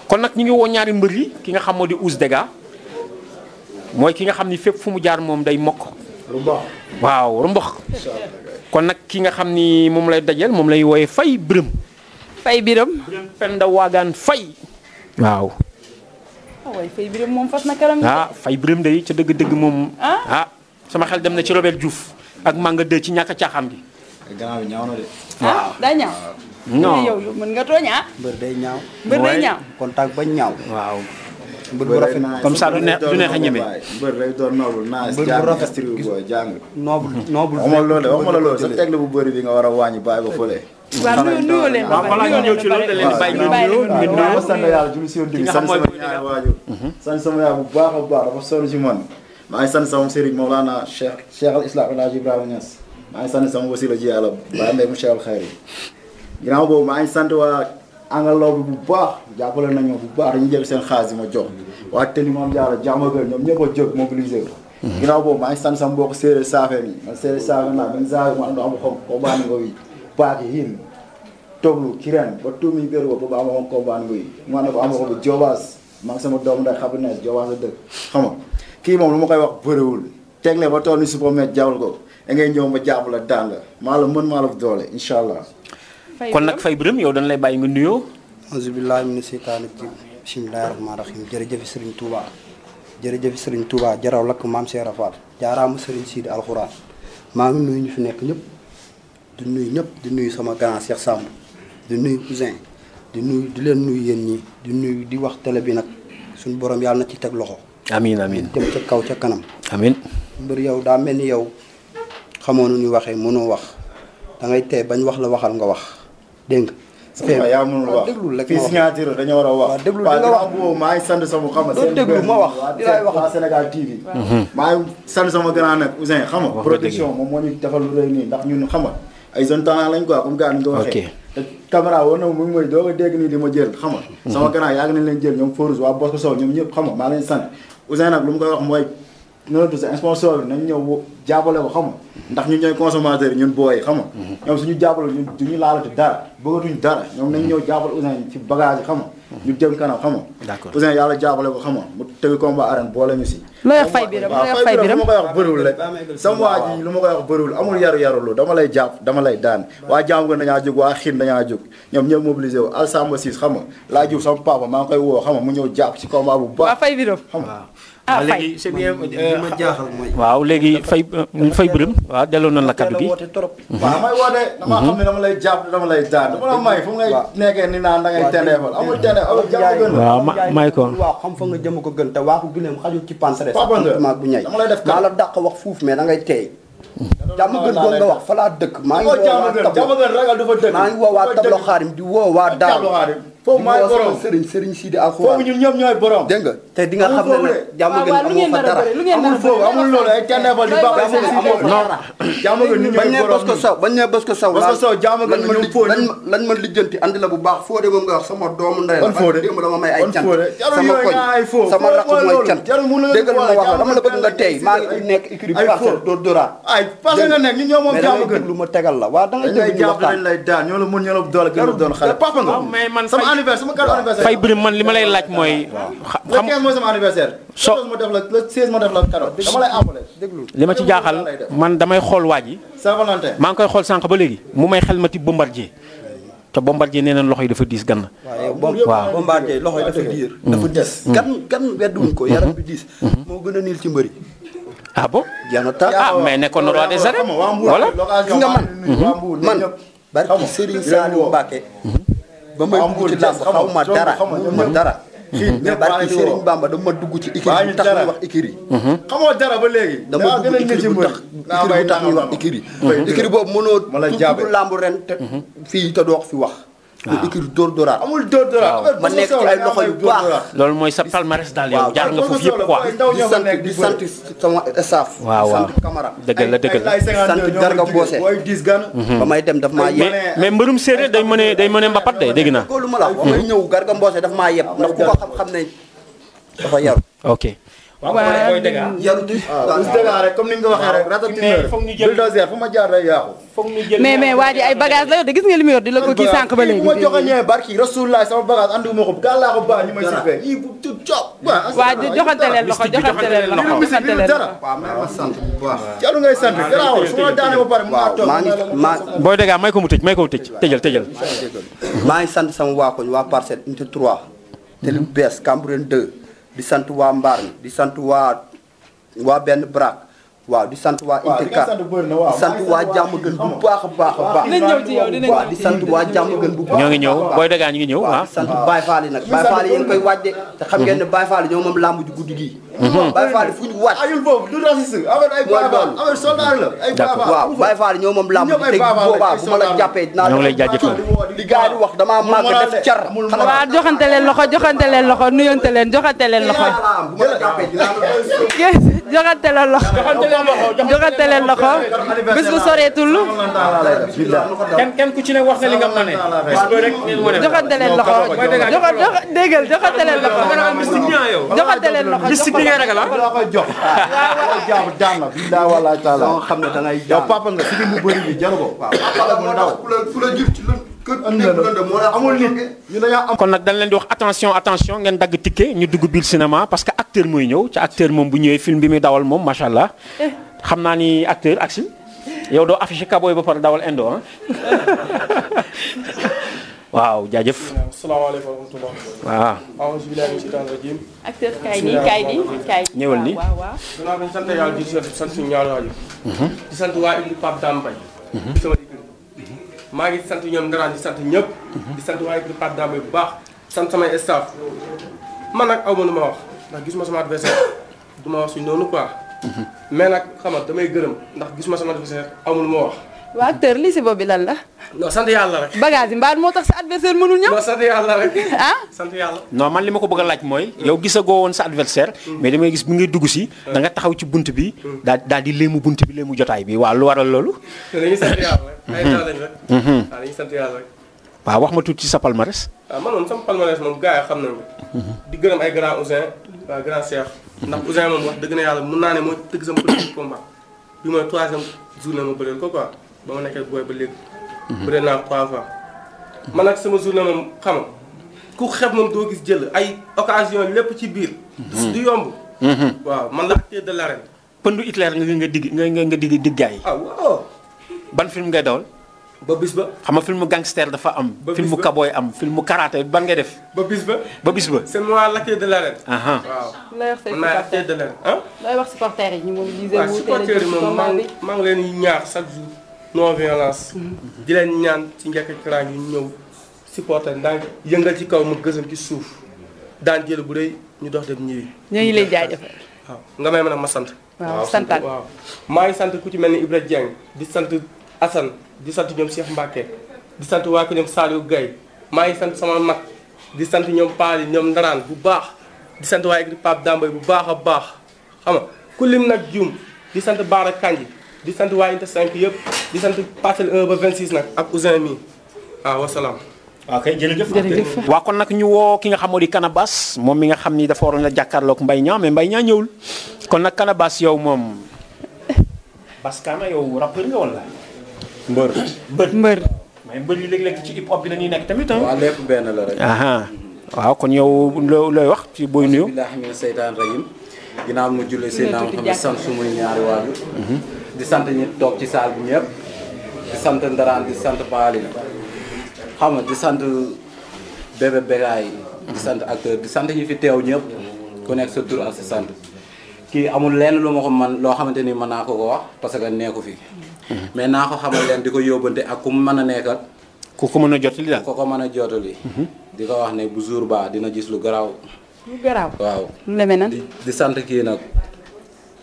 kon nag ñu ngi woo ñaari mbër yi ki nga xam moo di Ouze Dega mooy ki nga xam ni fépp fu mu jaar moom day mokk. waaw rumbax. kon nag ki nga xam ni moom lay dajal moom lay wooyee Faye Birame. Faye Birame. Penda Waagaan Faye. waaw. waaye Faye Birame moom fas na kanam. Faye Birame day ca dëgg-dëgg moom. sama xel dem na ci Robert Diouf ak Manga 2 ci ñàkk a caaxaan gi. gannaaw bi ñaaw na de. waaw daa ñaaw. non yow mën nga tooñ mbër day ñaaw. mbër day ñaaw. contact bañ ñaaw. waaw. mbër bu rafet comme ça du neex a ñeme. mbër day doon noble naa mbër bu rafet booy jàng. noble waxuma loolu waxuma la loolu sa tegle bu bëri bi nga war a wàññi bàyyi ba fële. waaw nuyoo leen ba pare balaa ñu ñëw ci loolu da leen bàyyi ñu waaw sant yàlla julli si yoon bi sant sama ñaari waajur sant sama yaay bu baax a baax dafa sonn ci man maa ngi sant sama sëriñ Mawlana Cheikh al Islam El Hadj Ibrahima Niass maa ngi sant sama wasila ji yàlla Baye Mbaye mu Cheikh al Khayri ginnaaw boobu maa ngi sant waa Angalaw bi bu baax jàppale nañu bu baax dañuy jël seen xaalis ma jox waa tëli moom jaara jàmmagal ñoom ñëpp a jóg mobilisé ko ginnaaw boobu maa ngi sant sama mbokk séeréer saafeen yi man séeréer saafeen naa ben sa ma ando am xam ko baani ngo wi paaki hin toglu kiren ba tuumi gër ko ba ma ko baani ngo wi ma ne ko am ko bu jobaas maa ngi sama doom nday xabines jobaas a dëkk xam nga kii moom lu ma koy wax bëriwul tegle ba tool ni supermet jawal ko da ngay ñëw ma jàpp la daan la maa la mën maa la doole incha allah. kon nag Faye Birame yow dañ lay bàyyi nga nuyoo. auzu billaahi mina seytaani rajiim bismillaahi rahmaani rahiim jërëjëf Serigne Touba jërëjëf Serigne Touba jaraw lakk maam Cheikh Rafal jaaraama Serigne Sidi Alxuraan maa ngi nuyu ñu fi nekk ñëpp di nuyu ñëpp di nuyu sama grand Cheikh Samb di nuyu Ousin di leen nuyu yéen ñi di nuyu di wax télé bi nag suñu borom yàlla na ci teg loxo. amiin amiin dem ca kaw ca kanam. amiin. mbër yow daa mel ni yow xamoo nu ñu waxee mënoo wax da ngay tey bañ wax la waxal nga wax dégg nga. sama yaa mënul wax déglu rek fii signature dañoo war a wax. waaw déglu li nga wax boobu maa ngi sant sama xam nga. doo déglu ma wax di laay wax waa Sénégal TV. maa ngi sant sama grand nag Ousin xam nga. production moom moo ñu defal lu rëy nii ndax ñun xam nga ay zone temps lañ quoi comme gars ni nga waxee. te caméra woon na mu ngi may doog a dégg nii di ma jël xam nga. sama grand yàgg nañ leen jël ñoom Forus waa Bosco Sow ñoom ñëpp xam nga maa leen sant Ousin nag lu mu koy wax mooy noonu sa sponsor bi nañ ñëw jàppale ko xam nga ndax ñun ñooy consommateur yi ñun booy xam nga ñoom suñu jàppale ñun duñu laalati dara bëggatuñ dara ñoom nañ ñëw jàppale Ousin ci bagage yi xam nga ñu jëm kanam xam nga d'accord Ousin yàlla jàppale ko xam nga mu tëgg combat arène boole ñu si looy wax Faye Birame looy wax Faye Birame lu ma koy wax bëriwul rek sama waa ji lu ma koy wax bëriwul amul yarulu dama lay jàpp dama lay daan waa jaam nga dañaa jóg waa xiin dañaa jóg ñoom ñëpp mobilisé wu Alsamba Siis xam nga laa jiw sama papa maa ngi koy woo xam nga mu ñëw jàpp ci combat bu baax Faye Birame xam nga léegi c'est bien ma jaaxal mooy. waaw léegi Faye Birame waaw delloo nañ la kaddu gi. waaw may woote damaa xam ne dama lay jàpp dama lay daan dama la may fu ngay nekkee ni naan da ngay tendeefal amul tendeefal jàmm gën waaw may ko waaw xam fa nga jëm ko gën te waa ko gileem xajul ci pansare Papa nga maag bu ñay dama lay def maa la dàq wax fuuf mais da ngay teey jàmm gën doon nga wax fa laa dëkk maa ngi jàmm gën ragal du fa dëkk maa ngi woo waa tablo xaarim di woo waa daal foofu maay borom sëriñ Sidi Alxuraan foofu ñun ñëpp ñooy borom dégg nga te di nga xam ne nag jàmm gën amoo fa dara amul foofu amul loolu ay tendeefal di baax non jàmm gën ñun bañ ñooy ne borom bës ko saw bañ ne bës ko saw jàmm gën ñun fóode lañ ma lijjanti andi la bu baax Fodé moom nga wax sama doomu ndey la Fodé démb dama may ay cant sama koñ sama rakk mooy cant déggal ma wax la dama la bëgg nga tey maa ngi nekk écurie Parcelles dóor dóoraat ay parce que nga nekk ñun ñoo moom jàmm gën lu ma tegal la waa da ngay dañ lay déglu jàpp waxtaan dañ lay daan ñoo la mën ñoo la doole gën a doon xale papa nga mais man sama anniversaire sama carte anniversaire Faye Birame man li ma lay laaj mooy. le 15 mooy sama anniversaire. So ma def la le 16 ma def la cadeau dama lay appelé. déglu li ma ci jaaxal man damay xool waa ji. Saint-Valentin. maa ngi koy xool sànq ba léegi mu may xel mati Bombardier te Bombardier nee na loxo yi dafa diis gann. waaw Bombardier loxo yi dafa diir dafa diis gan wedduwuñ ko yaram bi diis moo gën a niil ci mbëri ah bon. jeex na tax mais nekkoon na roi des arènes voilà. gis nga man barki Serigne Saliou Mbacké ba may dugg ci làmb xaw ma dara ma dara mais barki Serigne Bamba dama dugg ci écurie bi tax ñuy wax écurie xamoo dara ba léegi. dama dugg écurie bu tax ñuy wax écurie écurie boobu mënoo tudd làmb ren te fii te doo fi wax waaw écurie dóor dóoraat amul dóor dóoraat ma nekk ci ay loxo yu baax loolu mooy sa palmarès daal yow jaar nga foofu yëpp quoi. di sant sama staff waaw waaw sant Camara dëgg la dëgg la sant Garga Mbossé ba may dem daf maa yeb mais mbërum séeréer day mëne mbapat de dégg naa. ko lu ma la wax ba may ñëw Garga Mbossé daf maa yeb ndax ku ko xam-xam ne dafa yaru ok waaw booy dégg yaruti waaw us dégg rek comme ni nga ko waxee rek ratatouille foog ñu jël bulldozer fu ma jaar day yàqu foog ñu jël mais waa ji ay bagage la yor de gis nga li mu yor di la ko kii sànq ba léegi bu ma joxe ñëwee barki rasulullah sama bagage andiwuma ko gaa laa ko baax ñu may siffee yii bu tu cop waa ji joxante leen loxo joxante leen loxo joxante leen loxo waaw may ma sant bu baax jalu ngay sant garaawul su ma daanee ba pare mu maa toog maa booy dégg may ko mu tëj may ko mu tëj tëjal maa ngi sant sama waa koñ waa parcelle unité 3 te lu bees Cambérène 2 di sant waa Mbar mi di sant waa benn Brak waaw di sant waa Intika di sant waa jàmm gën bu baax a baax a baax dinañ ñëw ci yow dinañ waaw di sant waa jàmm gën bu baax ñoo ngi ñëw booy dégg ñu ngi ñëw waaw di sant Baye Fall yi nag Baye Fall yi yéen koy wàjde te xam ngeen ne Baye Fall yi ñoo moom làmb ju guddi gii Baye Fall yi fu ñu wàcc ayul boobu du raciste affaire ay Baye Fall affaire soldat la ay Baye Fall waaw Baye Fall yi ñoo moom làmb ji te boobaa bu ma la jàppee dinaa ñoo ngi lay jaajëfal li gars yi di wax damaa màgg def car waaw joxante leen loxo joxante leen loxo nuyonte leen joxante leen loxo bu ma la jàppee dinaa joxante leen loxo joxante leen loxo bis bu soreetul kenn ku ci ne wax na li nga mën bis boo rek ngeen mën joxante leen loxo déggal joxante leen loxo joxante leen loxo mystique bi ngay ragal la koy jox jaabu daan la billahi wallahi taala dama xam ne da ngay yow papa nga si mu bëri bi jaru ko xale bu ndaw fu la jub ci amul nit ñu dañoo am kon nag dañ leen di wax attention ngeen dagg ticket ñu dugg biir cinéma parce que acteur mooy ñëw ca acteur moom bu ñëwee film bi muy dawal moom macha allah xam naa ni acteur aksi yow doo affiché kaboy ba pare dawal indo ah waaw jaajëf. asalaamaaleykum wa rahmatulah. waaw. auzu billaahi mina shaytaani rajiim. acteur kaay nii ñëwal ni waaw. gannaaw bi ñu sant yàlla di sant suñu ñaari waajur. di sant waa Ibou Pape Dame Mbaye. di sama équipe. maa ngi sant ñoom Ndaraan di sant ñëpp. di sant waa Ibou Pape Dame Mbaye bu baax. sant samay staff. man nag aw ma lu ma wax ndax gisuma sama adversaire du ma wax suñu noonu quoi. mais nag xam nga damay gërëm ndax gisuma sama adversaire amul lu ma wax. waa acteur lii si boobu lan la. non sant yàlla rek. bagage yi mbaa moo tax sa adversaire mënul ñëw. non sant yàlla rek. ah sant yàlla. non man li ma ko bëgg a laaj mooy. yow gisagoo woon sa adversaire mais damay gis bi ngay dugg si. da nga taxaw ci bunt bi. daal di léemu bunt bi léemu jotaay bi waaw lu waral loolu. dañuy sant yàlla rek. ay taw lañ rek. waaw dañuy sant yàlla rek. waaw wax ma tuuti ci sa palmarès. waaw man moom sama palmarès moom gars yi xam nañu ko. di gërëm ay grand Ousin waaw grand Cheikh. ndax Ousin moom wax dëgg na yàlla mun naa ne mooy tëgg sama premier combat bi mooy 3e journée ma bëreel ko quoi ba ma nekkee booy ba léegi. bëreel naa 3 fois. man nag sama journée moom xam nga ku xeb moom doo gis jël ay occasion lépp ci biir. du yomb. waaw man la acteur de l'arène. pëndu Hitler nga digg gars yi. ah waaw. ban film ngay dawal. ba bis ba. xam nga filmu gangster dafa am. ba bis filmu ba cowboy am filmu karaté ban ngay def. ba bis ba. ba bis ba. c'est moi l'acteur de l'arène. waaw. looy wax say man maay acteur de l'arène ah. looy wax supporters yi ñu mobiliser waaw wu supporters yi moom maa ngi leen di ñaax chaque jour non violence. di leen ñaan ci njëkk ak ñu ñëw supporter ndànk yëngal ci kaw ma gësam ci suuf daan jël bu rëy ñu dox dem ñëwi. ñoo ngi lay jaajëfal. waaw nga may mën a ma sant. waaw santaat waaw maa ngi sant ku ci mel ni Ibra Dieng di sant Assane di sant ñoom Cheikh Mbacke di sant waa ko ñoom Saliou Gueye maa ngi sant sama mag di sant ñoom Paali ñoom Ndaraan bu baax di sant waa équipe Pape Dambay bu baax a baax xam nga ku lim nag Dioum di sant Baara Kanji di sant waa Inte 5 yëpp di sant parcelle 1 ba 26 nag ak Ousin mi waaw wasalaam. waaw kay jërëjëf. waa kon nag ñu woo ki nga xam moo di Canabasse moom mi nga xam ni dafa waroon a jàkkaarloog Mbaye Niang mais Mbaye Niang ñëwul kon nag Canabasse yow moom. Baskana yow rappeur nga wala. mbër mbër. mais mbër yi léeg-léeg ci hip hop bi la ñuy nekk tamit ah. waaw lépp benn la rek waaw kon yow looy wax ci booy nuyu. bismillaahi mina seytaani rajiim ginnaaw mu jullee seen naam xam ne sant sumuy ñaari waajur di sant ñi toog ci saal bi ñëpp di sant Ndaraan di sant Baali xam nga di sant bébé bégaay di sant acteur di sant ñi fi teew ñëpp ku nekk sa tur ak sa sant kii amul lenn lu ma ko man loo xamante ni mën naa ko wax parce que neeku fi mais naa ko xamal leen di ko yóbbante ak ku mu mën a nekkal ku ko mën a jotali daal. ku ko mën a jotali di ko wax ne bu jour ba dina gis lu garaaw lu garaaw. waaw lu demee nan. di sant kii nag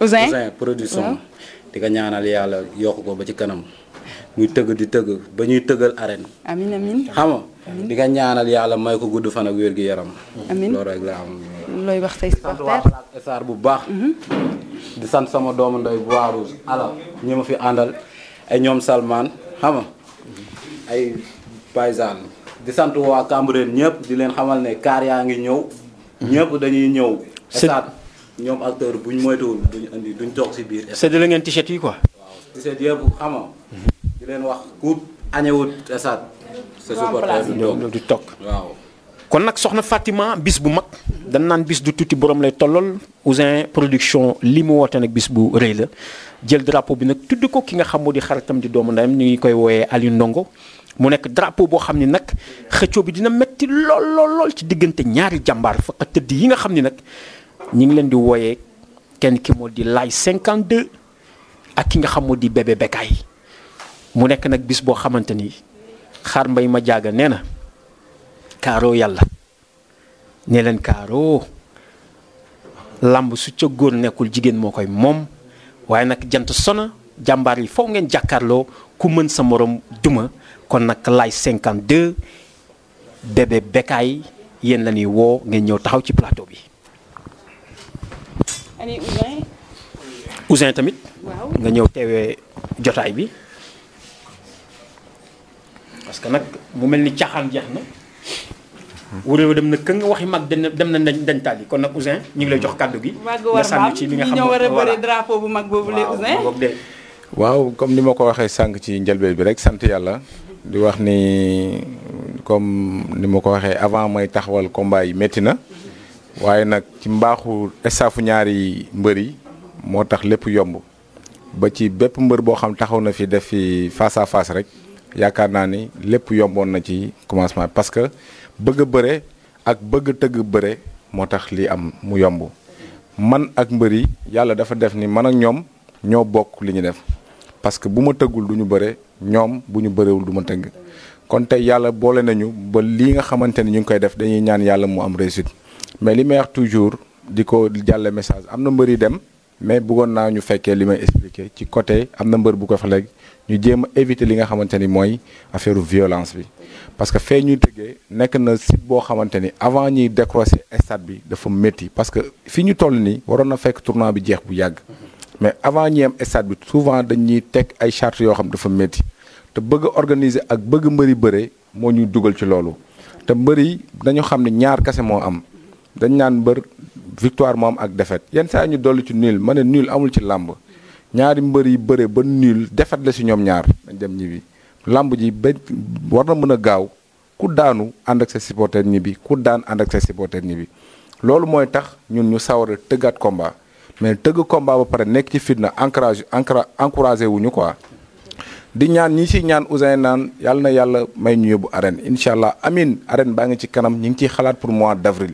Ousin production di ko ñaanal yàlla yokk ko ba ci kanam muy tëgg di tëgg ba ñuy tëggal arène amin amin xam nga di ko ñaanal yàlla may ko gudd fan ak wér gi yaram amin loolu rek la am looy wax say sant waa supporters. Black Star bu baax di sant sama doomu ndoy Bois Rouge ala ñi ma fi àndal ay ñoom Salman xam nga ay paysan di sant waa Cambérène ñëpp di leen xamal ne kaar yaa ngi ñëw ñëpp dañuy ñëw stade ñoom acteur buñ moytuwul duñ toog si biir. séddale ngeen t-shirt yi quoi. waaw t-shirt yëpp xam nga di leen wax ku añewut esaat sa supporter du toog waaw. kon nag soxna Fatima bis bu mag dañ naan bis du tuuti borom lay tollol Ouzin Production li mu woote nag bis bu rëy la jël drapeau bi nag tudd ko ki nga xam moo di xaritam di doomu ndeyam ñu ngi koy wooyee Aliou Ndongo mu nekk drapeau boo xam ni nag xëccoo bi dina metti lool ci diggante ñaari jàmbaar fa tëdd yi nga xam ni nag ñi ngi leen di wooyee kenn ki moo di Laye 52 ak ki nga xam moo di Bébé Bécaye mu nekk nag bis boo xamante ni xaar mbay ma jaaga nee na kaaroo yàlla ne leen kaaroo lamb su ca góor nekkul jigéen moo koy moom waaye nag jant sona jàmbaar yi faw ngeen jàkkaarloo ku mën sa morom duma kon nag Laye 52 Bébé Bécaye yéen la ñuy woo ngeen ñëw taxaw ci plateau bi. ani Ouzin. Ouzin tamit. waaw nga ñëw teewee jotaay bi parce que nag mu mel ni caaxaan jeex na. wuréew dem na kën nga waxi mag dem na dañ tàlli kon nag Ouzin ñu ngi lay jox kàddu gi. nga sànni ci li nga xam ne ñoo war a bëri drapeau bu mag boobu la Ouzin. waaw comme ni ma ko waxee sànq ci njëlbeen bi rek sant yàlla di wax ni comme ni ma ko waxee avant may taxawal combat yi métti na waaye nag ci mbaaxu staffu ñaari mbër yi moo tax lépp yomb ba ci bépp mbër boo xam taxaw na fi def fi face à face rek yaakaar naa ni lépp yomboon na ci commencement parce que bëgg a bëre ak bëgg a tëgg bëre moo tax lii am mu yomb man ak mbër yi yàlla dafa def ni man ak ñoom ñoo bokk li ñu def parce que bu ma tëggul du ñu bëre ñoom bu ñu bërewul du ma tëgg kon tey yàlla boole nañu ba lii nga xamante ni ñu ngi koy def dañuy ñaan yàlla mu am réussite mais li may wax toujours di ko jàlle message am na mbër yi dem mais bëggoon naa ñu fekkee li may expliquer ci côté am na mbër bu ko fa léegi ñu jéem a éviter li nga xamante ni mooy affaire violence bi parce que fee ñuy tëggee nekk na site boo xamante ni avant ñuy décrocher stade bi dafa métti parce que fi ñu toll nii waroon na fekk tournoi bi jeex bu yàgg mais avant ñi am stade bi souvent dañuy teg ay chartes yoo xam dafa métti te bëgg a organiser ak bëgg mbëri bëre moo ñuy dugal ci loolu te mbëri dañu xam ne ñaar kese moo am dañ naan mbër victoire moo am ak défaite yenn saa ñu dolli ci nul ma ne nul amul ci làmb ñaari mbër yi bëre ba nul défaite la si ñoom ñaar dañ dem ñibbi làmb ji ba war na mën a gaaw ku daanu ànd ak sa supporter ñibbi ku daan ànd ak sa supporter ñibbi loolu mooy tax ñun ñu sawar a tëggaat combat mais tëgg combat ba pare nekk ci fitna encouragé wuñu quoi di ñaan ñi si ñaan Ouzin naan yàlla na yàlla may ñu yóbbu arène incha allah amin arène baa ngi ci kanam ñi ngi ciy xalaat pour mois d' avril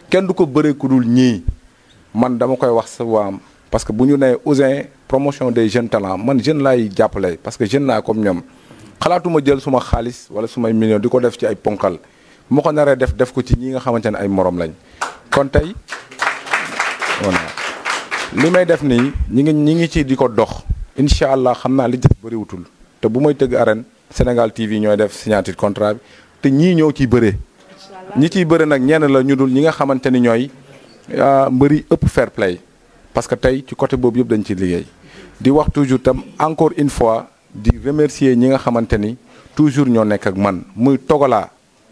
kenn du ko bëree ku dul ñii man dama koy wax sa waam parce que bu ñu nee Ouzin promotion des jeunes talents man jeune laay jàppale parce que jeune laa comme ñoom xalaatuma jël suma xaalis wala sumay millions di ko def ci ay ponkal bu ma ko naree def ko ci ñi nga xamante ne ay morom lañ kon tey voilà li may def nii ñi ngi ci di ko dox incha allah xam naa li des bëriwutul te bu may tëgg arène Sénégal TV ñooy def signature contrat bi te ñii ñoo ciy bëree ñi ciy bëre nag ñenn la ñu dul ñi nga xamante ni ñooy mbëri ëpp fair play parce que tey ci côté boobu yëpp dañ ciy liggéey di wax toujours tam encore une fois di remercier ñi nga xamante ni toujours ñoo nekk ak man muy togalaa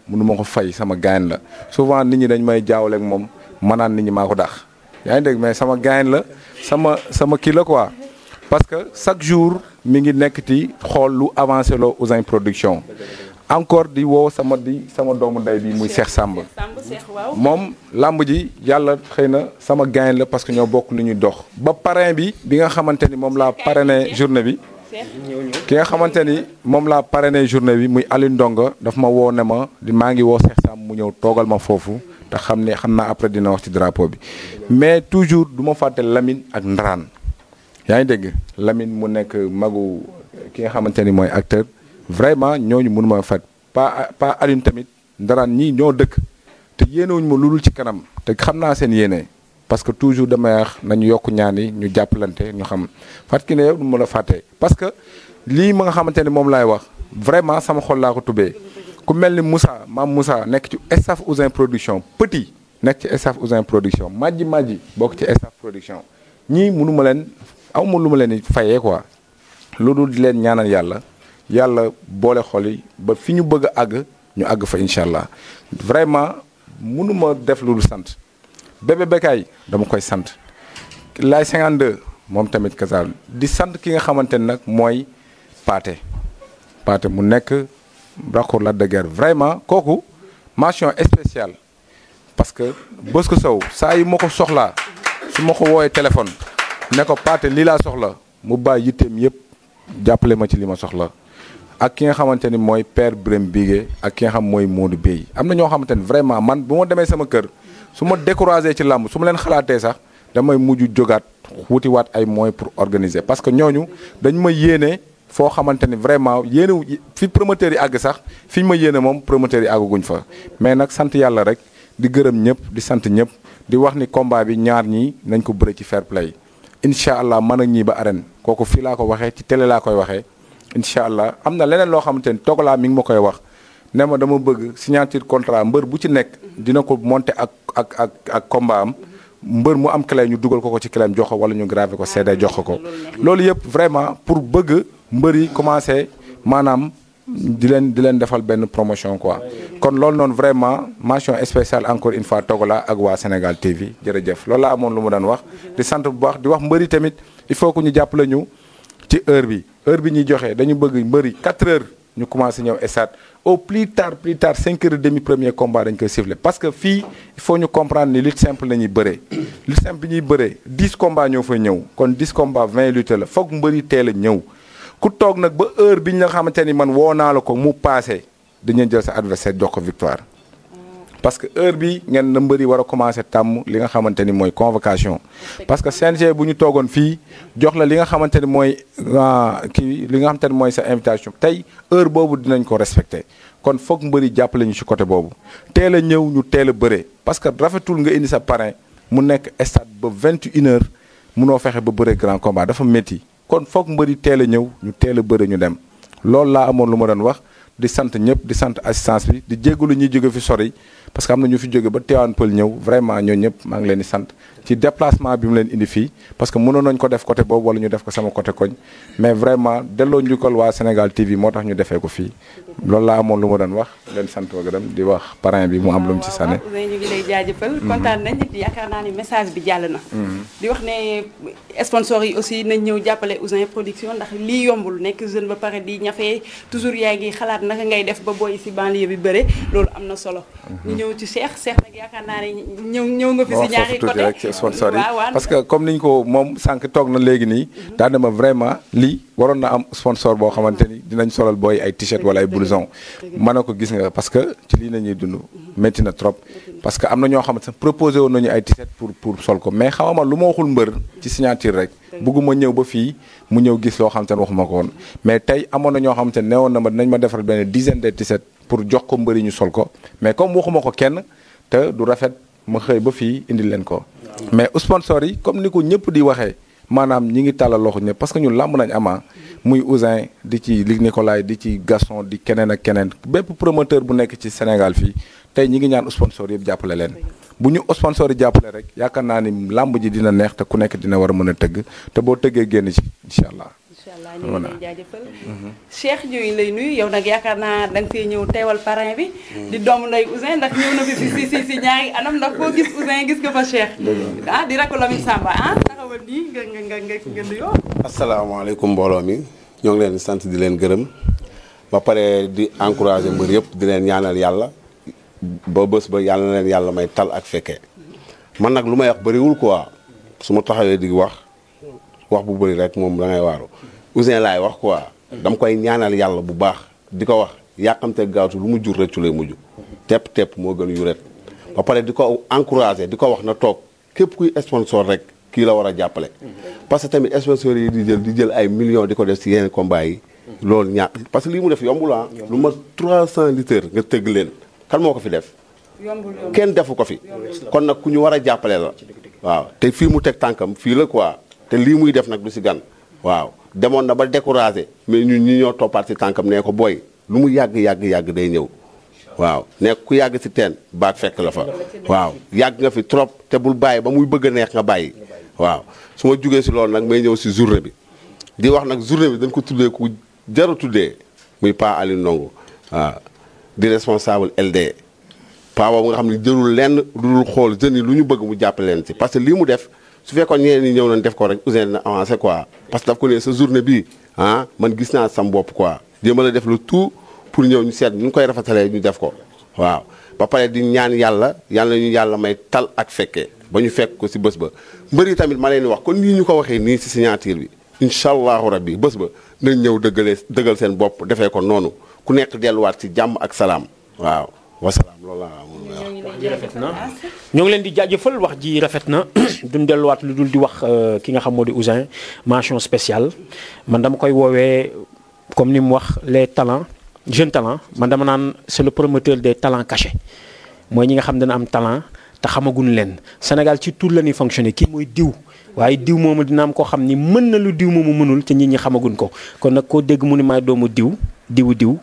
mënu ma ko fay sama gaañ la souvent nit ñi dañ may jaawaleeg moom manaan nit ñi maa ko daax yaa ngi dégg mais sama gaañ la sama kii la quoi parce que chaque jour mi ngi nekk ci xool lu avancé loo Ouzin Production encore di woo sama doomu ndey bi muy Cheikh Samb moom làmb ji yàlla xëy na sama gaañ la parce que ñoo bokk lu ñuy dox ba parrain bi nga xamante ni moom laa parrainé journée bi ki nga xamante ni moom laa parrainé journée bi muy Aliou Ndongo daf ma woo ne ma maa ngi woo Cheikh Samb mu ñëw toogal ma foofu te xam naa après dina wax ci drapeau bi mais toujours du ma fàtte Lamine ak Ndaraan yaa ngi dégg Lamine mu nekk magu ki nga xamante ni mooy acteur vraiment ñooñu mënu ma fat pas Alioune tamit Ndaraan ñii ñoo dëkk te yéenewuñ ma lu dul ci kanam te xam naa seen yéene parce que toujours damay wax nañu yokk ñaan yi ñu jàppalante ñu xam fàttali ne yow du ma la fàtte parce que lii ma nga xamante ni moom laay wax vraiment sama xol laa ko tubee ku mel ni maam Moussa nekk ci staff Ouzin Production petit nekk ci staff Ouzin Production majji bokk ci staff production ñii mënu ma leen awma lu ma leen di fayee quoi loolu di leen ñaanal yàlla boole xol yi ba fi ñu bëgg a àgg ñu àgg fa incha allah vraiment mënuma def lu dul sant Bébé Bécaye dama koy sant Laye 52 moom tamit kasaal di sant ki nga xamante ne nag mooy Pathé mu nekk Rakour Lac de Guiers vraiment kooku mention spéciale parce que Bosco Sow saa yi ma ko soxlaa su ma ko woowee téléphone ne ko Pathé lii laa soxla mu bàyyi yitteem yëpp jàppale ma ci li ma soxla ak ki nga xamante ni mooy père Birame Bigué ak ki nga xam mooy Modou Bey am na ñoo xamante ni vraiment man bu ma demee sama kër su ma découragé ci làmb su ma leen xalaatee sax damay mujj jógaat wutiwaat ay moyens pour organiser parce que ñooñu dañ ma yéene foo xamante ni vraiment yéene fi promoteurs yi àgg sax fi ñu ma yéene moom promoteurs yi àgguñ fa mais nag sant yàlla rek di gërëm ñëpp di sant ñëpp di wax ni combat bi ñaar ñii nañ ko bëre ci fair play incha allah mën ak ñii ba arène kooku fii laa ko waxee ci télé laa koy waxee incha allah am na leneen loo xamante ni Togola mi ngi ma koy wax ne ma dama bëgg signature contrat mbër bu ci nekk dina ko monter ak combat am mbër mu am clé ñu dugal ko ci clé jox ko wala ñu gravé ko CD jox ko loolu yëpp vraiment pour bëgg mbër yi commencé maanaam di leen defal benn promotion quoi kon loolu noonu vraiment mention spéciale encore une fois Togola ak waa Sénégal TV jërëjëf loolu laa amoon lu mu daan wax di sant bu baax di wax mbëri tamit il faut que ñu jàppale ñu ci heure bi ñuy joxe dañu bëgg mbëri 4 heures ñu commencé ñëw stade au plus tard 5h30 premier combat dañ koy siffler parce que fii il faut ñu comprendre ni lutte simple la ñuy bëree lutte simple bi ñuy bëree 10 combats ñoo fay ñëw kon 10 combats 20 lutte la foog mbëri teel a ñëw ku toog nag ba heure bi ñu nga xamante ni man woo naa la ko mu passé dañuy jël sa adversaire jox ko victoire parce que heure bi ngeen na mbëri war a commencé tàmm li nga xamante ni mooy convocation parce que CNG bu ñu toogoon fii jox la li nga xamante ni mooy li nga xamante ni mooy sa invitation tey heure boobu dinañ ko respecté kon foog mbëri jàppale ñu ci côté boobu teel a ñëw ñu teel a bëre parce que rafetul nga indi sa parrain mu nekk stade ba 21h munoo fexe ba bëre grand combat dafa métti kon foog mbëri teel a ñëw ñu teel a bëre ñu dem loolu laa amoon lu ma doon wax di sant ñëpp di sant assistance bi di jéggalu ñuy jóge fi sori parce que am na ñu fi jóge ba Tivaouane Peulh ñëw vraiment ñoo ñëpp maa ngi leen di sant ci déplacement bi mu leen indi fii parce que mënoon nañ ko def côté boobu wala ñu def ko sama côté koñ mais vraiment delloo njukkal waa Sénégal TV moo tax ñu defee ko fii loolu laa amoon lu ma doon wax leen sant wa gërëm di wax parrain bi mu am lu mu ci sànne. waaw ñu ngi lay jaajëfal. kontaan nañ yaakaar naa ni message bi jàll na. di wax ne sponsor yi aussi nañ ñëw jàppale Ouzin Production ndax lii yombul nekk jeune ba pare di ñafee toujours yaa ngi xalaat naka ngay def ba booy si banlieue bi bëre loolu am na solo. ñu ñëw ci Cheikh nag yaakaar naa ne ñëw nga fi si ñaari côté rek ci sponsor yi parce que comme niñ ko moom sànq toog na léegi nii daane ma vraiment lii waroon na am sponsor boo xamante ni dinañ solal booy ay t-shirt wala ay blouson mën na ko gis nga parce que ci lii nañuy dund métti na trop parce que am na ñoo xamante ne proposé woon nañu ay t-shirt pour sol ko mais xamama lu ma waxul mbër ci signature rek bëgguma ñëw ba fii mu ñëw gis loo xamante ne waxuma ko woon mais tey amoon na ñoo xamante ne newoon na ma dinañ ma defaral benn dizaine de t-shirt pour jox ko mbëri ñu sol ko mais comme waxuma ko kenn te du rafet ma xëy ba fii indi leen ko mais sponsor yi comme ni ko ñëpp di waxee maanaam ñi ngi tàllal loxo ñëpp parce que ñun làmb nañ ama muy Ouzin di ci Luc Nicolaï di ci Gaston di keneen ak keneen bépp promoteur bu nekk ci Sénégal fii tey ñi ngi ñaan sponsor yëpp jàppale leen bu ñu sponsor yi jàppale rek yaakaar naa ni làmb ji dina neex te ku nekk dina war a mën a tëgg te boo tëggee génn ci incha allah. incha allah ñu ngi lay jaajëfal. Cheikh ñu ngi lay nuyu yow nag yaakaar naa da nga fee ñëw teewal parrain bi. di doomu nday Ouzin ndax ñëw na fi si ñaari anam ndax boo gis Ouzin gis nga fa Cheikh. di rakk Lamine Samba taxawal nii nga nuyoo. asalaamaaleykum mbooloo mi ñoo ngi leen di sant di leen gërëm ba pare di encourager mbër yëpp di leen ñaanal yàlla ba bés ba yàlla na leen yàlla may tal ak fekkee man nag lu may wax bëriwul quoi su ma taxawee di wax bu bëri rek moom da ngay waaru Ouzin laay wax quoi dama koy ñaanal yàlla bu baax di ko wax yàqamte gaawtu lu mu jur rëccu lay mujj tepp moo gën yuret ba pare di ko encourager di ko wax na toog képp kuy sponsor rek kii la war a jàppale parce que tamit sponsor yi di jël ay millions di ko def ci yeneen combat yi loolu ñaa parce que lii mu def yombul lu ma 300 litres nga tëgg leen kan moo ko fi def kenn defu ko fi kon nag ku ñu war a jàppale la waaw te fii mu teg tànkam fii la quoi te lii muy def nag du si gan waaw demoon na ba découragé mais ñun ñi ñoo toppaat si tànkam nee ko booy lu mu yàgg day ñëw waaw nekk ku yàgg si teen baag fekk la fa waaw yàgg nga fi trop te bul bàyyi ba muy bëgg a neex nga bàyyi waaw su ma jugee si loolu nag may ñëw si journée bi di wax nag journée bi dañ ko tuddee ku jar a tuddee muy Pa Aliou Ndongo waaw di responsable LD Pa boobu nga xam ne jërul lenn lu dul xool jeunes yi lu ñu bëgg mu jàppale leen si parce que lii mu def su fekkoon ñeneen ñi ñëw nañ def ko rek Ouzin dina avancé quoi parce que daf ko ne sa journée bii man gis naa sam bopp quoi jéem a def le tout pour ñëw ñu seet ñu koy rafetalee ñu def ko waaw ba pare di ñaan yàlla ñu yàlla may tal ak fekkee ba ñu fekk ko si bés ba mbër yi tamit ma leen di wax kon nii ñu ko waxee nii si signature bi incha allahu rabbi bés ba nañ ñëw dëggal seen bopp defee ko noonu ku nekk delluwaat si jàmm ak salaam waaw wasalaam loolu laa wax ji rafet na ñoo ngi leen di jaajëfal wax ji rafet na duñ delluwaat lu dul di wax ki nga xam moo di Ouzin mention spéciale man dama koy woowee comme ni mu wax les talents jeunes talents man dama naan c'est le promoteur des talents cachés mooy ñi nga xam dana am talent te xamaguñ leen Sénégal ci tur la ñuy fonctionner kii mooy diw waaye diw moomu dina am koo xam ni mën na lu diw moomu mënul te nit ñi xamaguñ ko kon nag koo dégg mu ni maay doomu diw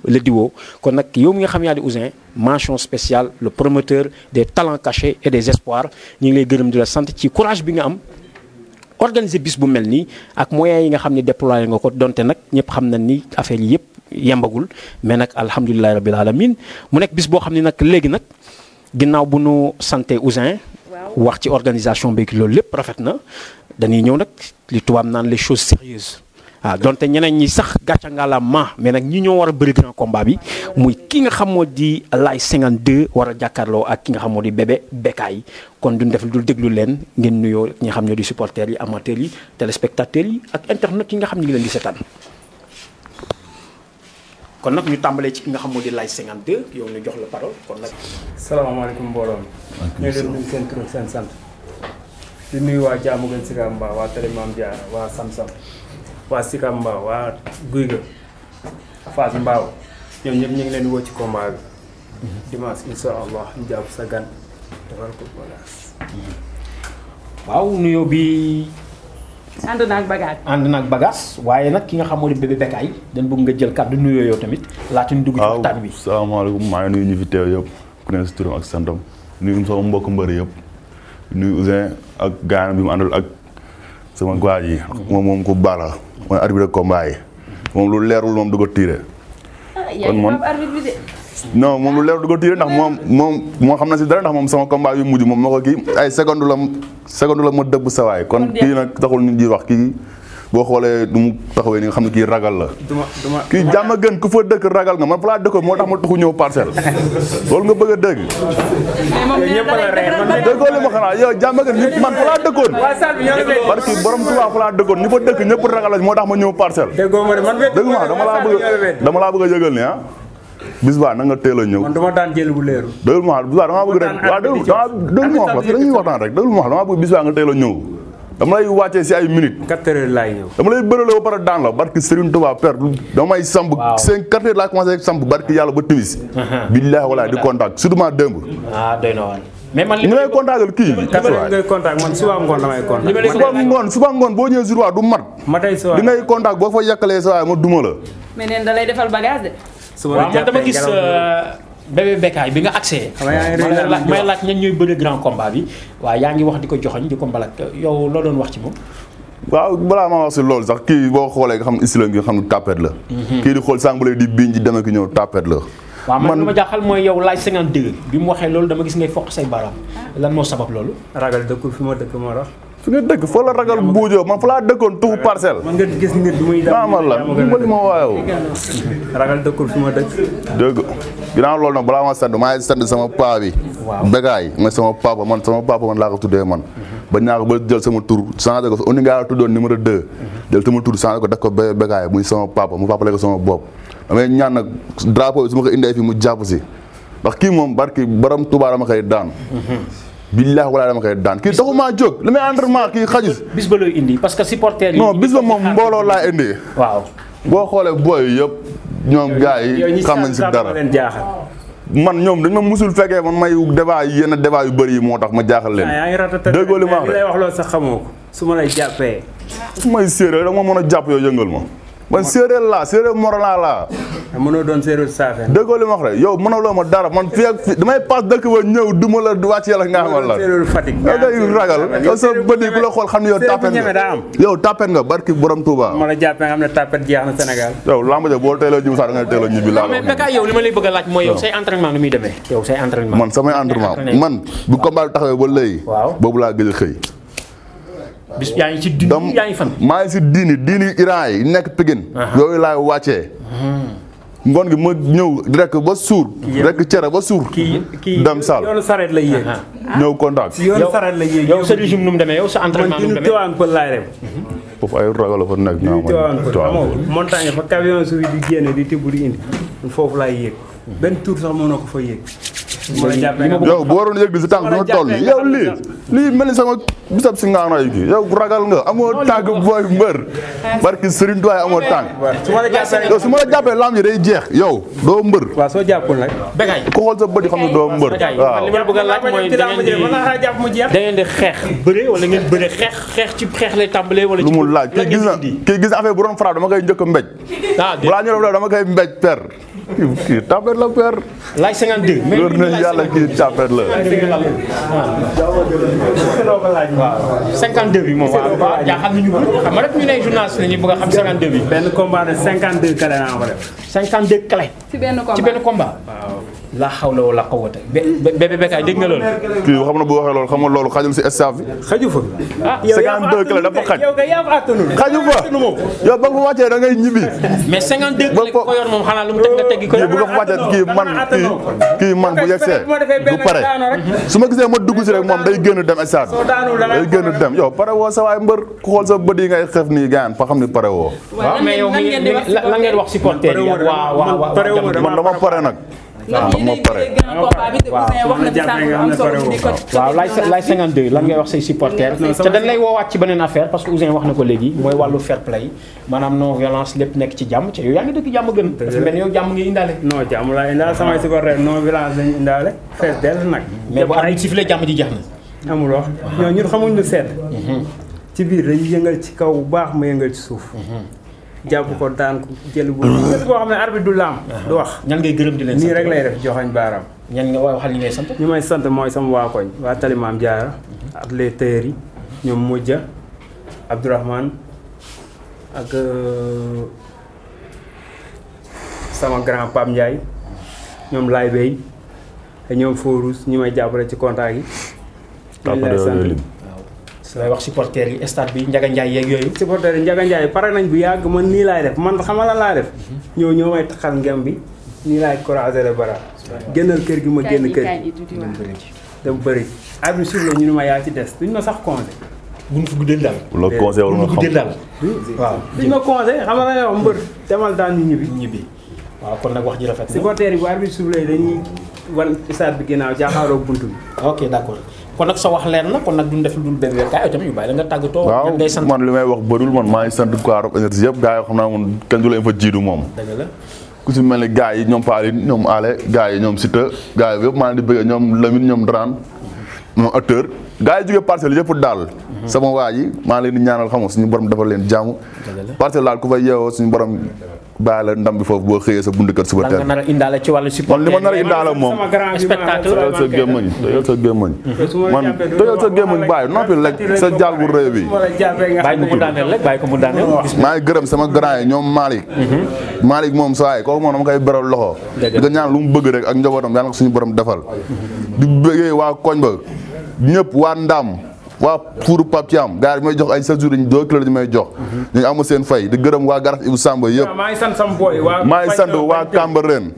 la diwoo kon nag yow mi nga xam yaa di Ouzin mention spéciale le promoteur des talents cachés et des espoirs ñu ngi lay gërëm di la sant ci courage bi nga am organiser bis bu mel nii ak moyens yi nga xam ne déployé nga ko donte nag ñëpp xam na ni affaire yi yëpp yembagul mais nag alhamdulilahi rabbil alamin mu nekk bis boo xam ne nag léegi nag ginnaaw bu nu santé Ouzin wax ci organisation bi loolu lépp rafet na dañuy ñëw nag li tubaab naan les choses sérieuses waaw donte ñeneen ñi sax gàcca ngalaama mais nag ñi ñoo war a bëri grand combat bi muy ki nga xam moo di Laye 52 war a jàkkaarloo ak ki nga xam moo di Bébé Bécaye kon duñ def dul déglu leen ngeen nuyoo ñi nga xam ñoo di supporters yi amateurs yi téléspectateurs yi ak internet yi nga xam ñu ngi leen di seetaan kon nag ñu tàmbalee ci ki nga xam moo di Laye 52 yow ñu jox la parole kon nag. salaamaaleykum mbooloo mi. ñu ngi leen nuyu seen tur seen sant. di nuyu waa Diamaguène Sicap Mbao waa Télé Mame Diarra waa Samsam waa Sicap Mbao waa Guy ga Fass Mbao ñoom ñëpp ñu ngi leen di woo ci combat bi. dimanche incha allah ñu jàpp sa gan defal ko bagage. waaw nuyoo bi. ànd naag bagage waaye nag ki nga xam moo di Bébé Bécaye dañ bëgg nga jël kàddu nuyoo yow tamit laata ñu dugg ci waxtaan bi. waaw salaamaaleykum maa ngi nuyu ñu fi teew yëpp ku ne si turam ak santam nuyu sama mbokk mbëri yëpp nuyu Ouzin ak gaana bi mu àndal ak sama gwaaj yi moom ku baax la mooy arbitre combat yi moom lu leerul moom du ko tiire. kon moom non moom lu leerul du ko tiire ndax moom xam na si dara ndax moom sama combat yu mujj moom moo ko kii ay seconde la ma dëbb sawaay kon kii nag taxul nit ñi wax kii boo xoolee du mu taxawee ni nga xam ne kii ragal la. kii jàmm gën ku fa dëkk ragal nga man fa laa dëkkoon moo tax ma taxu ñëw parcelle loolu nga bëgg a dégg. déggoo li ma xanaa yow jàmm gën ñëpp man fa laa dëkkoon. parce que borom Tuubaa fa laa dëkkoon ñi fa dëkk ñëpp ragal la moo tax ma ñëw parcelle. dégg ma dama laa bëgg a yëgal ni bis baa na nga teel a ñëw. man dama daan jël bu leeru. déglu ma bis baa damaa bëgg rek waaw déglu ma wax la fi dañuy waxtaan rek déglu ma wax damaa bëgg bis baa nga teel a ñëw dama lay wàccee si ay minutes. 4 heures laay ñëw. dama lay bërale ba pare daan la barki Serigne Touba père damay samp. waaw 4 heures laa commencé samp barki yàlla ba timis. billaahi walaay di contact surtout maa démb. doy na waar. mais man li may contactal kii. ngay contact man suba ngoon damay contact. suba ngoon boo ñëwee jour du mat. ma tey suba li ngay contact boo fa yàqalee sa waay ma duma la. mais neen da lay defal bagage de. waaw man dama gis Bébé Bécaye bi nga accès may laaj ñan ñooy bëre grand combat bi waaw yaa ngi wax di ko joxoñ di ko mbalak yow loo doon wax ci moom. waaw balaa maa wax si loolu sax kii boo xoolee nga xam ne islam gi nga xam ne tapet la. kii di xool sànq bu lay di biñ di demee ki ñëw tapet la. waaw man li ma jaaxal mooy yow Laye 52 bi mu waxee loolu dama gis ngay foq say baaraam lan moo sabab loolu. ragal dëkkul fi ma dëkk moo tax. fi nga dëkk foo la ragal buujoo man fa laa dëkkoon tuxu parcelle. man nga gis nit du muy la dimbali ma waayoo. ragal dëkkul fi ma dëkk. dëgg ginnaaw loolu nag balaa ma sant maa ngi sant sama paa bi. waaw Bécaye mooy sama papa man laa ko tuddee man. ba ñaa ko ba jël sama tur changé ko on nga tuddoon numéro 2. jël sama tur changé ko def ko Bécaye muy sama papa mu papale ko sama bopp. damay ñaan nag drapeau bi su ma ko indee fi mu jàpp si ndax kii moom barki borom Tuubaa dama koy daan. billaahi walaay dama koy daan kii taxumaa jóg li may entraînement kii xajis. bis ba looy indi parce que supporter yi. non bis ba moom mbooloo laa indi. waaw boo xoolee booy yëpp ñoom gars yi xam nañ si dara man ñoom dañ ma musul fekkee man may débat yi yenn débat yu bëri yi moo tax ma jaaxal leen. déggoo li ma wax lay wax loolu sax xamoo ko su ma lay jàppee. su may séeréer dama mën a jàpp yow yëngal ma. man séeréer laa séeréer Morolan laa. mënoo doon séeréer saafeen. déggoo li ma wax rek yow mënaloo ma dara man fii ak fii damay paas dëkk ba ñëw duma la wàcc yàlla nga xamal la. séeréer Fatick. da ngay ragal yow sa bët yi ku la xool xam ne yow tapet nga yow tapet nga barki borom Touba. ma la jàppee nga xam ne tapet jeex na Sénégal. yow lamba ja boo teeloo jiw sax da ngay teeloo ñibbi laa. mais Bécaye yow li ma lay bëgg a laaj mooy yow say entraînement nu muy demee. yow say entraînement man samay entraînement man bu combat taxawee ba léegi. waaw boobu laa gëj a xëy. bis yaa ngi ci diini yaa ngi fan. maa ngi si diini Iran yi nekk Pikine. yooyu laay wàccee. ngoon gi ma ñëw rek ba suur. rek cere ba suur. dem Sall yoonu sareet la yéeg. ñëw contact. yoonu sareet la yéeg. yow sa régime nu mu demee yow sa entraînement nu mu demee. man pël laay dem. foofu ay ragal la fa nekk. montagne fa camion suuf di génne di tibb di indi foofu laay yéeg benn tour sax mënoo ko fa yéeg. yow bu waroon yëg di si tànk bi ma toll yow lii mel ni sama bisab si ngaana yi kii yow ragal nga amoo tànk booy mbër barki Serigne Touba amoo tànk yow su ma la jàppee lamb ji day jeex yow doo mbër. waaw soo jàppul nag. Bécaye ku xool sa bët yi xam ne doo mbër. waaw li ma bëgg a laaj mooy da ngeen di xeex bëre wala ngeen bëre xeex ci xeex lay tàmbalee wala. lu mu laaj kii gis na affaire bu doon frappe dama koy njëkk a mbéj. balaa ñu doon dama koy mbéj per. kii tapet la per. laaj 52. mais loolu na yàlla kii tapet la. waaw 52 bi moom waaw jaaxal nañu ko xam nga rek ñu ne journaliste la ñu bëgg a xam 52 bi. benn combat de 52 clé naa ko def. 52 clé. ci benn combat waaw. la xawla wala quwwata bébé Bécaye dégg nga loolu. kii xam na bu waxee loolu xam nga loolu xajul si staff bi. xaju fa. ah 52 clé dafa xaj. yow kay yaa fa attanul. xaju fa yow ba nga fa wàccee da ngay ñibbi. mais 52 clé ko yor moom xanaa lu mu teg nga teggi ko. kii bu nga fa wàccee kii man bu yegsee du pare su ma gisee ma dugg si rek moom day génn dem stade day génn dem yow pare woo sa waay mbër ku xool sa bët yi ngay xef nii gaan fa xam ni pare woo. waaw mais yow lan ngeen wax supporter yi waaw man dama pare nag. waaw moo pare waaw laay 52 lan ngay wax say supporters te dañ lay woowaat ci beneen affaire parce que Ouzin wax na ko léegi mooy wàllu fair play maanaam non violence lépp nekk ci jàmm te yow yaa ngi dëkk jàmm gën dafa mel ni yow jàmm ngi indaale. non jàmm laa indaale samay supporters non violence lañu indaale fees dell nag. mais bu arbitre sifflé jàmm ji jeex na. amul wax ñun xamuñ lu sedd. ci biir dañuy yëngal ci kaw bu baax ma yëngal ci suuf. jàpp ko daan ko jël bu ñëpp boo xam ne arbitre du laam du wax. ñan ngay gërëm di leen sant nii rek lay def joxañ baaraam. ñan nga waxal ñi ngay sant. ñi may sant mooy sama waa koñ waa Tali Maam Diarra ak les tailleurs yi ñoom Modja Abdourahmane ak sama grand Pape Ndiaye ñoom Laye Bey te ñoom Forous ñi may jàppale ci contact yi. ñu lay sant. lay wax supporters yi stade bi Ndiaga Ndiaye yeeg yooyu. supporters yi Ndiaga Ndiaye pare nañ bu yàgg man nii laay def man xamal la laa def. ñoo may taxal ngem bi nii laay croiser les bras. génnal kër gi ma génn kër gi dem bëri. arbitre suuf la ñu ne ma yaa ci des duñ ma sax conseil. buñ fa guddeel daal. la conseil wala nga xam guddeel daal. waaw duñ ma conseil xam nga la wax mbër demal daan ñu ñibbi. waaw kon nag wax ji rafet na. supporters yi bu arbitre suuf la dañuy wan stade bi ginnaaw jaaxaaroo buntu bi. ok d'accord. kon nag sa wax leer na kon nag duñ def lu dul bébé Bécaye tamit ñu bàyyi la nga tàggatoo. waaw ngay sant man li may wax bëriwul man maa ngi sant quoi Rock Énergie yëpp gars yi xam naa moom kenn du leen fa jiitu moom. dëgg la. ku si mel ni gars yi ñoom Faline ñoom Ale gars yi ñoom Sita gars yi yëpp maa ngi di bëgg ñoom Lamine ñoom Dran ñoom acteur gars yi jógee parcelle yëpp daal. sama waa yi maa ngi leen di ñaanal xam nga suñu borom defal leen jàmm. parcelle daal ku fay yeewoo suñu borom bàyyi la ndam bi foofu boo xëyee sa buntu kër suba teel. lan nga nar a indaale ci wàllu support. man li ma nar a indaale moom spectacle tëjal sa gémmañ tëjal sa gémmañ man tëjal sa gémmañ bàyyi noppi lekk sa jaal bu rëy bi. bàyyi ko mu daaneel rek bàyyi ko mu daaneel. maa ngi gërëm sama grand yi ñoom Malick. Malick moom saa yi kooku moom dama koy beral loxo. di ko ñaan lu mu bëgg rek ak njabootam yàlla na ko suñu borom defal. di bëggee waa koñ ba ñëpp waa Ndam waa Fourou Pape Thiam gars yi may jox ay 7 jours dañu 2 kilos dañu may jox. ñu ngi amul seen fay di gërëm waa Garas Ibou Samba yëpp. maa ngi sant sama boy maa ngi sant waa Cambérène.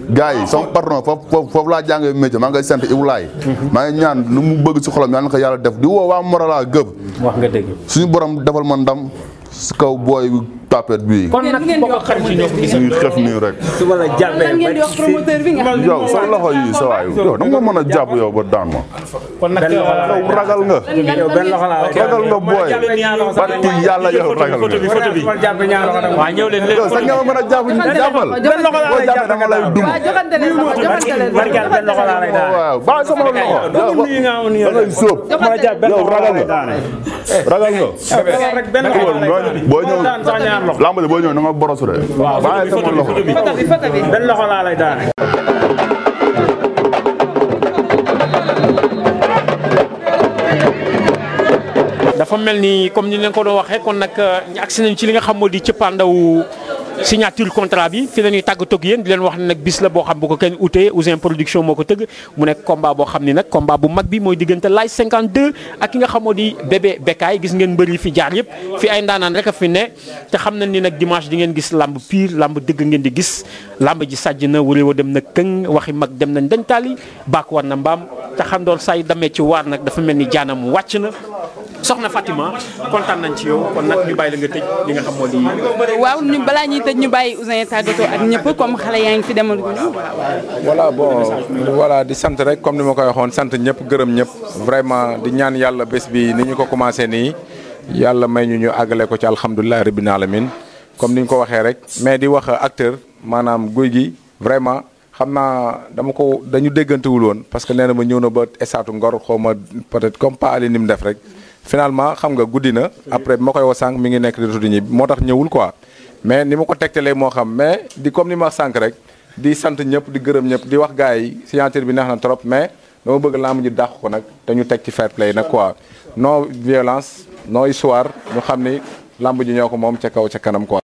gars yi sama patron foofu laa jàngee métier maa ngi koy sant Ibou Laye. maa ngi ñaan lu mu bëgg si xolam yàlla na ko yàlla def di woo waa Morala gëb. wax nga dëgg. suñu borom defal ma ndam si kaw booy tapet bii. kon nag bokk ak xarit yi ñoo ko gis. ñuy xef nii rek. su ma la jàppee lan ngeen di wax promoteur bi nga xam ne yow sa loxo yi sa waay yow da nga mën a jàpp yow ba daan ma. kon nag ragal nga. benn loxo laa ragal nga booy. barki yàlla yow ragal nga. waaw ñëw leen léegi yow sax nga ma mën a jàpp jàppal. boo jàppee dama lay dum. waaw bàyyi sama loxo. da ngay sóob. yow ragal nga. ragal nga. boo ñëw lamb boo ñëw na nga borosu de. waaw bàyyi sama loxo. benn loxo laa lay daane. dafa mel ni comme ni leen ko doon waxee kon nag ñu agsi nañ ci li nga xam moo di cëppaandawu signature contrat bi fi la ñuy tàggatoo ak yéen di leen wax ne nag bis la boo xam bu ko kenn utee Ouzin Production moo ko tëgg mu nekk combat boo xam ni nag combat bu mag bi mooy diggante Laye 52 ak ki nga xamoo di bébé Bécaye gis ngeen mbër yi fi jaar yëpp fi ay ndaanaan rek a fi ne te xam nañ ni nag dimanche di ngeen gis lamb pire lamb dëgg ngeen di gis lamb ji sàjj na wuré wa dem na këng waxi mag dem nañ dañ taali baak war na mbaam te xandoor say damee ci waar nag dafa mel ni jaanam wàcc na soxna Fatima kontaan nañ ci yow kon nag ñu bàyyi la nga tëj li nga xam moo di. waaw ñu balaa ñuy tëj ñu bàyyi Ouzin tàggatoo ak ñëpp comme xale yaa ngi fi demoon ko ñu. voilà bon voilà di sant rek comme ni ma koy waxoon sant ñëpp gërëm ñëpp vraiment di ñaan yàlla bés bi ni ñu ko commencé nii yàlla may ñu àggale ko ci alhamdulilah rabbil alamin comme ni ñu ko waxee rek mais di wax acteur maanaam guy gi vraiment xam naa dañu déggantewul woon parce que nee na ma ñëw na ba estaatu Ngor xaw ma peut-être comme pas ali ni mu def rek. finalement xam nga guddi na après bi ma koy woo sànq mi ngi nekk di tudd ñi moo tax ñëwul quoi mais ni ma ko tegtalee moo xam mais di comme ni ma wax sànq rek di sant ñëpp di gërëm ñëpp di wax gars yi signature bi neex na trop mais dama bëgg lamb ji dàq ko nag te ñu teg ci fair play nag quoi non violence non histoire ñu xam ni lamb ji ñoo ko moom ca kaw ca kanam quoi.